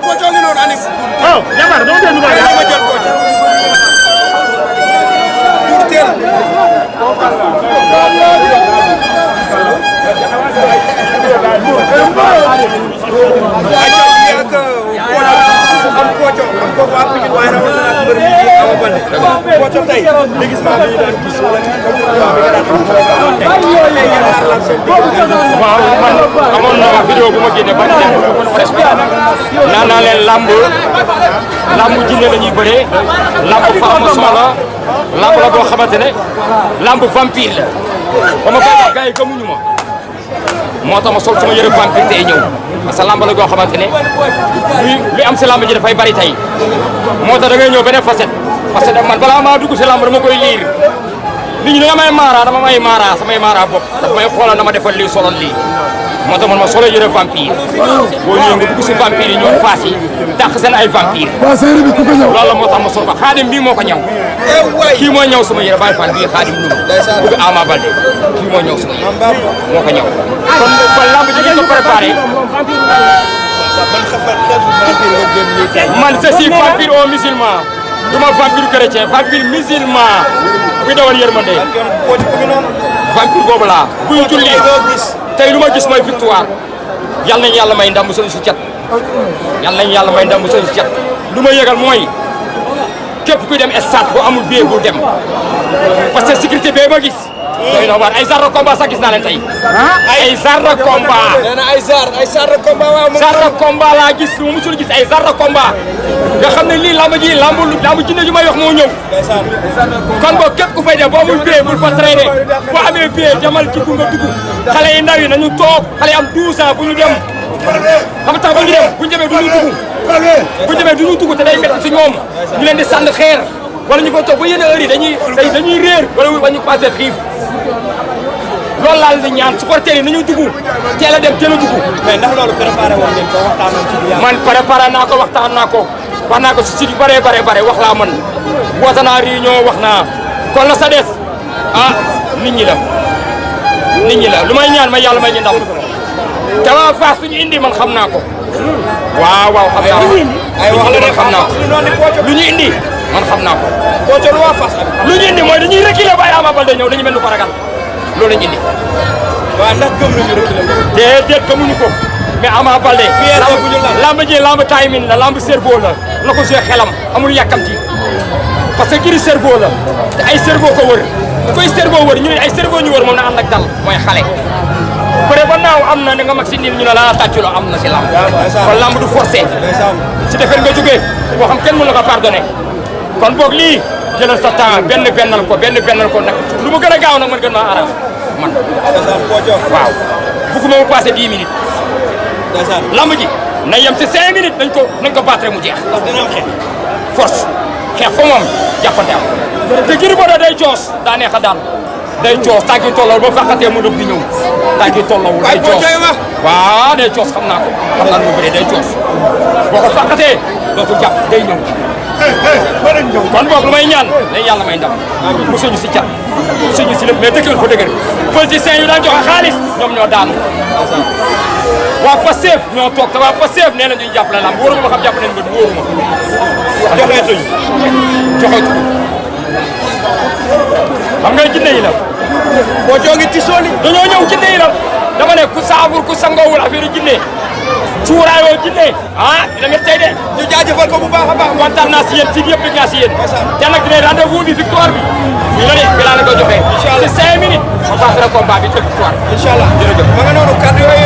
Pocho ngi noonu ani. oh jabar dama déglu ba ma jël Pocho. pour teel. am Pocho am ko waa Pikine waaye rawatina ak mbër mi di Ama Baldé. Pocho tey gis naa li ñu daan gis wala waaw man amoon na vidéo bu ma génne ba dem ko presse bi naan naa leen lamb jinne la ñuy bëree lamb formation la lamb la boo xamante ne lamb vampire la ba ma koy wax gars yi gëmuñu ma moo tax ma sol sama yëre vampire tey ñëw parce que lamb la goo xamante ne luy am si lamb ji dafay bari tey moo tax da ngay ñëw beneen facette parce que man balaa maa dugg si lamb dama koy liir nit ñi da nga may maara dama may maara samay maara bopp daf may xoolal dama defal lii solon lii moo tax man ma solo yëre vampire boo ñëwee nga dugg si vampire yi ñoom faas yi dàq seen ay vampire loolu la moo tax ma sol ko xaadim bii moo ko ñaw kii moo ñaw sama yëre Baye Fall bii xaadim lu bëgg Ama Baldé kii moo ñaw sama yëre moo ko ñaw kon lamb ji ngeen ko préparé man je suis vampire au musulman du ma vampire chrétien vampire musulman bu dawal yërmande vampire boobu laa buy julli tey lu ma gis mooy victoire yal nañu yàlla may ndam mu sëñ si cat yal nañu yàlla may ndam mu sëñ si cat lu ma yëgal mooy képp kuy dem stade bu amul billet bu dem parce que sécurité bee ma gis doy na waar ay genre de combat sax gis naa leen tey ay genre de combat nee na ay genre de combat waaw genre de combat laa gis mu musul gis ay genre de combat nga xam ne lii lamb jinne ju may wax moo ñëw kon boo képp ku fay dem boo amul billet bul fa traîner boo amee billet demal ci nga dugg xale yi ndaw yi nañu toog xale yi am 12 ans bu ñu dem xam nga tax ba ñu dem bu ñu demee du ñu dugg te day métti si ñoom ñu leen di sànni xeer wala ñu fa toog ba yenn heure yi dañuy réer wala ñu passé xiif loolu laa leen di ñaan supporter yi nañu dugg teel a dem teel a dugg. mais ndax loolu préparé woon ngeen ko waxtaanoon ci biir. man préparé naa ko waxtaan naa ko wax naa ko si site yu bare wax laa man woote naa réunion wax naa kon la sa des ah nit ñi la lu may ñaan may yàlla may ñu ndam te waa Fass suñu indi man xam naa ko waaw xam naa ko ay wax la man xam naa ko lu ñu indi man xam naa ko. Pocho lu waa Fass am. lu ñu indi mooy dañuy reculer ba ay Ama Baldé ñëw dañu mel ni ko ragal loolu lañu indi. waaw ndax gëm nañu reculer. déedéet gëmuñu ko mais Ama Baldé. lamb ji lamb timing la lamb cerveau la na ko joué xelam amul yàkkamti parce que kii cerveau la te ay cerveau ko wër koy cerveau wër ñu ne ay cerveau ñu wër moom na ànd ak dal mooy xale. peut ba naaw am na nga mag si nit ñu ne la tàcculoo am na si lamb. kon lamb du forcé. si defet nga jógee boo xam kenn mën na ko pardonné kon boog lii jëlal sa temps bennal ko nag lu mu gën a gaaw nag man gën maa arrangé man. waaw bugguma mu passé 10 minutes. lamb ji na yem si 5 minutes nañ ko battre mu jeex. ndax dina am xeex. force xeex fa moom jàppante am te Gris Bordeaux day coos daa neex a daal day coos tànk yi tolloo ba fàqatee mu dëb di ñëw tànk yi tolloo day coos waaw day coos xam naa nu mu bëree day coos boo ko fàqatee dootul jàpp day ñëw kon boog lu may ñaan day yàlla may ndam mosuñu si cat mosuñu si lépp mais dëkkal fa dëgër politiciens yu daan joxe xaalis ñoom ñoo daanu waa Pastef ñoo toog te waa Pastef nee na ñuy jàppale lamb wóoruma ma xam jàpp nañ ma wóoruma joxeetuñ xam nga jinne yi la boo joogi tisooli dañoo ñëw jinne yi la dama ne ku saabur ku sangoowul affaire jinne cuuraayoo jinne ah dina nga tey de ñu jaajëfal ko bu baax a baax. kontaan naa si yéen si yëpp naa si yéen te nag dina rendez-vous bi victoire bi fii la de fii laa la ko joxee ci 5 minutes on passera combat bi te victoire incha allah jërëjëf ma nga noonu kàddu yooyu